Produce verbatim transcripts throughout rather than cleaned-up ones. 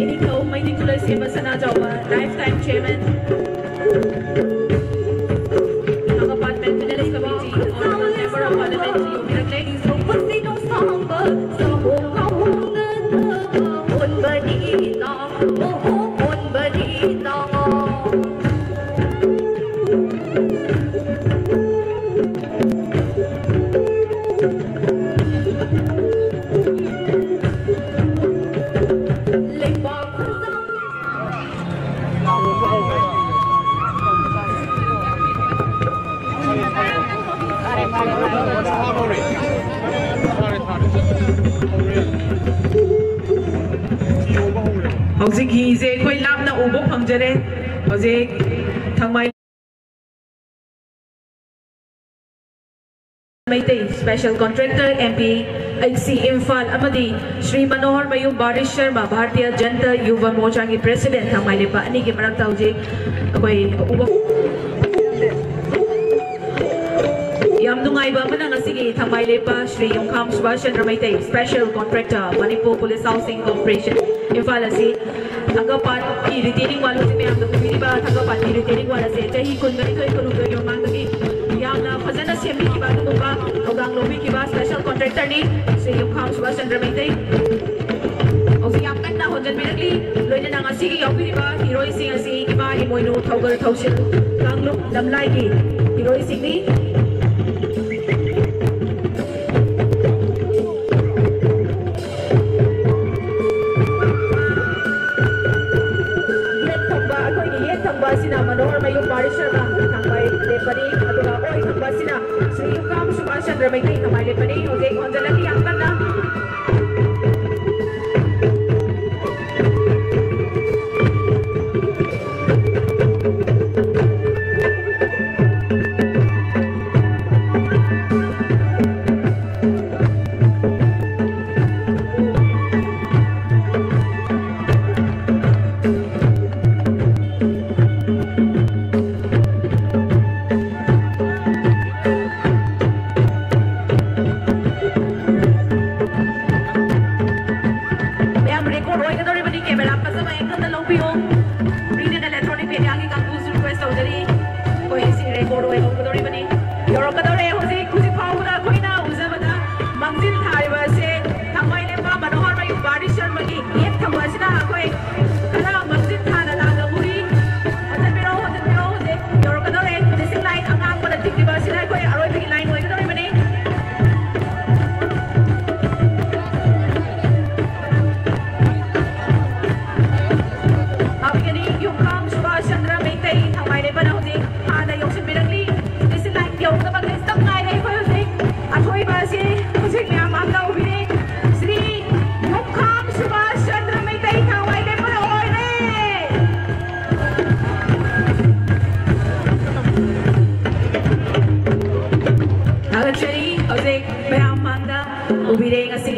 ꯏꯅꯤꯡꯊꯧ ꯃꯩꯅꯤꯡ ꯈꯨꯂꯣꯏꯁꯦꯝꯕ Sanajaoba, lifetime chairman, Naga Parliament Finalist Committee, Honorable Member of Parliament, ꯌꯧꯕꯤꯔꯛꯂꯦ꯫ ꯂꯩꯕꯥꯛ ꯈꯨꯖꯥꯎ ꯍꯧꯖꯤꯛ ꯍꯤꯁꯦ ꯑꯩꯈꯣꯏ ꯂꯥꯞꯅ ꯎꯕ ꯐꯪꯖꯔꯦ꯫ ꯍꯧꯖꯤꯛ ꯊꯥꯡꯃꯩ Meitei special contractor, M P H C Imphal ꯑꯃꯗꯤ ꯁ꯭ꯔꯤ ꯃꯅꯣꯍꯔ ꯃꯌꯨꯝ ꯕꯥꯔꯤꯁ ꯁꯔꯃ, ꯚꯥꯔꯇꯤꯌ ꯖꯟꯇ ꯌꯨꯚ ꯃꯣꯔꯆꯥꯒꯤ president, ꯊꯥꯡꯃꯩ ꯂꯩꯄꯥꯛ ꯑꯅꯤꯒꯤ ꯃꯔꯛꯇ ꯍꯧꯖꯤꯛ ꯑꯩꯈꯣꯏ ꯎꯕ ꯌꯥꯝ ꯅꯨꯡꯉꯥꯏꯕ ꯑꯃꯅ, ꯉꯁꯤꯒꯤ ꯊꯥꯡꯃꯩ ꯂꯩꯄꯥꯛ Shri ꯌꯨꯝꯈꯥꯝ Subhas Chandra Meitei, special contractor, Manipur Police Housing Corporation, Imphal ꯑꯁꯤ ꯊꯥꯡꯒꯄꯥꯠꯀꯤ retaining wall, ꯍꯧꯖꯤꯛ ꯃꯌꯥꯝꯅ ꯎꯕꯤꯔꯤꯕ ꯊꯥꯡꯒꯄꯥꯠꯀꯤ retaining wall ꯑꯁꯤ ꯆꯍꯤ ꯀꯨꯟꯃꯔꯤꯊꯣꯏ ꯀꯨꯟꯍꯨꯝꯗꯣꯏꯒꯤ ꯃꯃꯥꯡꯗꯒꯤ ꯌꯥꯝꯅ ꯐꯖꯅ ꯁꯦꯝꯕꯤꯈꯤꯕ ꯑꯗꯨꯒꯨꯝꯕ ꯊꯧꯗꯥꯡ ꯂꯧꯕꯤꯈꯤꯕ special contractorꯅꯤ ꯁ꯭ꯔꯤ ꯌꯨꯝꯈꯥꯝ ꯁꯨꯕꯥꯁ ꯆꯟꯗ꯭ꯔ ꯃꯩꯇꯩ꯫ ꯍꯧꯖꯤꯛ ꯌꯥꯝ ꯀꯟꯅ ꯍꯣꯟꯖꯟꯕꯤꯔꯛꯂꯤ꯫ ꯂꯣꯏꯅꯅ ꯉꯁꯤꯒꯤ ꯌꯥꯎꯕꯤꯔꯤꯕ ꯍꯤꯔꯣꯏꯁꯤꯡ ꯑꯁꯤ ꯏꯃꯥ ꯏꯃꯣꯏꯅꯨ ꯊꯧꯒꯜ ꯊꯧꯁꯤꯜ ꯀꯥꯡꯂꯨꯞ ꯂꯝꯂꯥꯏꯒꯤ ꯍꯤꯔꯣꯏꯁꯤꯡꯅꯤ꯫ ꯌꯦꯠ ꯊꯪꯕ, ꯑꯩꯈꯣꯏꯒꯤ ꯌꯦꯠ ꯊꯪꯕ ꯑꯁꯤꯅ ꯃꯅꯣꯍꯔ ꯃꯌꯨꯝ ꯕꯥꯔꯤꯁ ꯁꯔꯃ ꯊꯥꯡꯃꯩ ꯂꯦꯞꯄꯅꯤ, ꯑꯗꯨꯒ ꯑꯣꯏ ꯊꯪꯕ ꯑꯁꯤꯅ ꯁ꯭ꯔꯤ ꯌꯨꯝꯈꯥꯝ ꯁꯨꯕꯥꯁ ꯆꯟꯗ꯭ꯔ ꯃꯩꯇꯩ ꯊꯥꯡꯃꯩ ꯂꯦꯞꯄꯅꯤ꯫ ꯍꯧꯖꯤꯛ ꯍꯣꯟꯖꯜꯂꯛꯂꯤ ꯌꯥꯝ ꯀꯟꯅ꯫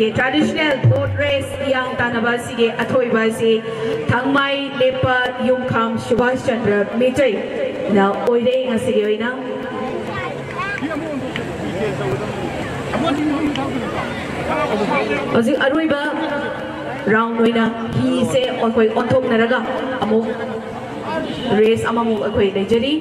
Traditional boat race ꯍꯤꯌꯥꯡ ꯇꯥꯟꯅꯕ ꯑꯁꯤꯒꯤ ꯑꯊꯣꯏꯕ ꯑꯁꯤ ꯊꯥꯡꯃꯥꯏ ꯂꯦꯞꯄ ꯌꯨꯝꯈꯥꯝ ꯁꯨꯕꯥꯁ ꯆꯟꯗ꯭ꯔ ꯃꯩꯇꯩꯅ ꯑꯣꯏꯔꯦ ꯉꯁꯤꯒꯤ ꯑꯣꯏꯅ꯫ ꯍꯧꯖꯤꯛ ꯑꯔꯣꯏꯕ round ꯑꯣꯏꯅ ꯍꯤꯁꯦ ꯑꯩꯈꯣꯏ ꯑꯣꯟꯊꯣꯛꯅꯔꯒ ꯑꯃꯨꯛ race ꯑꯃꯃꯨꯛ ꯑꯩꯈꯣꯏ ꯂꯩꯖꯔꯤ꯫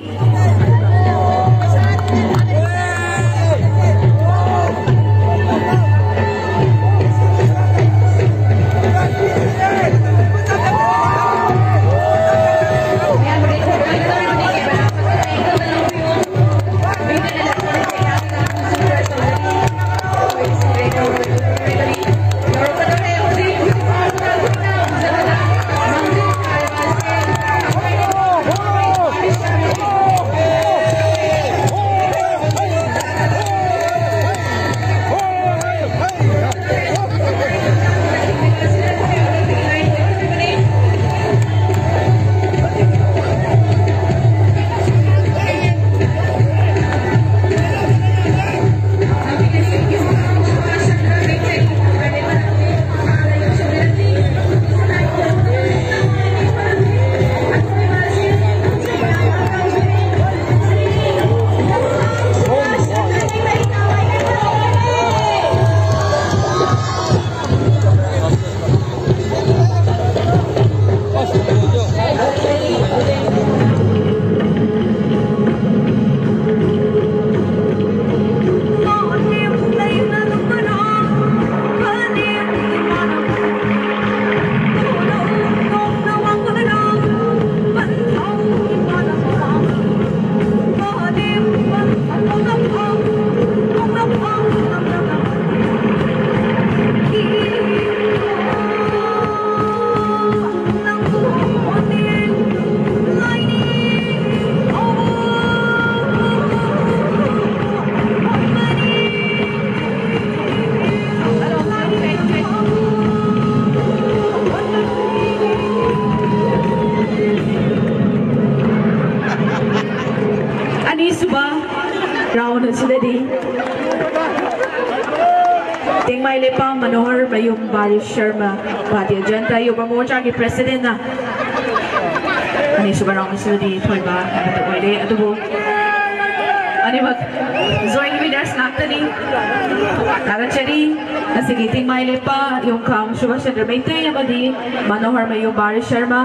ꯃꯅꯣꯍꯔ ꯃꯌꯨꯝ ꯕꯥꯔꯤ ꯁꯔꯃ, ꯚꯥꯔꯇꯤꯌ ꯖꯟꯇꯥ ꯌꯨꯕ ꯃꯣꯔꯆꯥꯒꯤ ꯄ꯭ꯔꯦꯁꯤꯗꯦꯟꯅ ꯑꯅꯤꯁꯨꯕ ꯔꯥꯎꯟ ꯑꯁꯤꯗꯗꯤ ꯊꯣꯏꯕ ꯍꯥꯏꯕꯗꯨ ꯑꯣꯏꯔꯦ꯫ ꯑꯗꯨꯕꯨ ꯑꯅꯤꯃꯛ ꯖꯣꯏꯟ ꯋꯤꯅꯔꯁ ꯉꯥꯛꯇꯅꯤ꯫ ꯊꯥꯒꯠꯆꯔꯤ꯫ ꯉꯁꯤꯒꯤ ꯇꯤꯡꯃꯥꯏ ꯂꯦꯞꯄ ꯌꯣꯡꯈꯥꯝ ꯁꯨꯕꯥꯁ ꯆꯟꯗ꯭ꯔ ꯃꯩꯇꯩ ꯑꯃꯗꯤ ꯃꯅꯣꯍꯔ ꯃꯌꯨꯝ ꯕꯥꯔꯤ ꯁꯔꯃ꯫